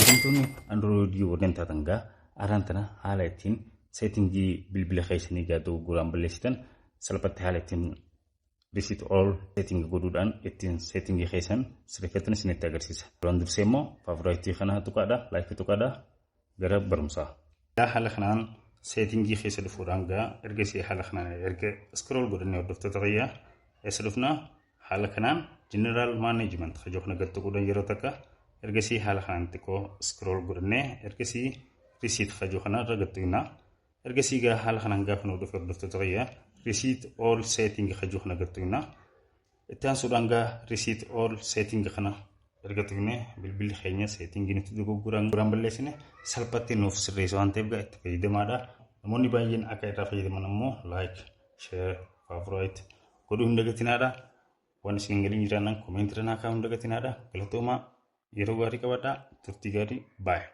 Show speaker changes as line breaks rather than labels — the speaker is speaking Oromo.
Fayyadamtoonni Androidii warreen taatan gaa araan tana haala ittiin settingii bilbila keessanii gaa dogoggoraan balleessitan salphatti haala ittiin reset all setting godhuudhaan ittiin settingii keessan sirreeffatan isinitti agarsiisa. Duraan dursee immoo favorite kana tuqaadha, like tuqaadha, gara barumsaa. Haala kanaan settingii keessa dhufuudhaan gaa ergasii haala kanaan erga scroll godhannee, hordoftoota fayyaa, eessa dhufnaa? Haala kanaan general management kajoo kana gad tuquudhaan yeroo takka, ergasii haala kanaan xiqqoo scroll godhannee, ergasii reset kajoo kana irra gad tuqnaa. Ergasii gaa haala kanaan gaafa nu dhufe, hordoftoota fayyaa, reset all setting kajoo kana gad tuqnaa. Itti aansuudhaan gaa reset all setting kana erga tuqnee, bilbilli keenya settingii nuti dogoggoraan balleessine salphatti nuuf sirreessa waan ta'eef gaa itti fayyadamaadha. Namoonni baay'een akka irraa fayyadaman ammoo like, share, favorite godhuu hin dagatinaadha. Waan isin hin galiin jiraannan commentii irra naa kaa'uu hin dagatinaadha. Galatoomaa, yeroo gaarii qabadhaa, turtii gaarii, baay'ee.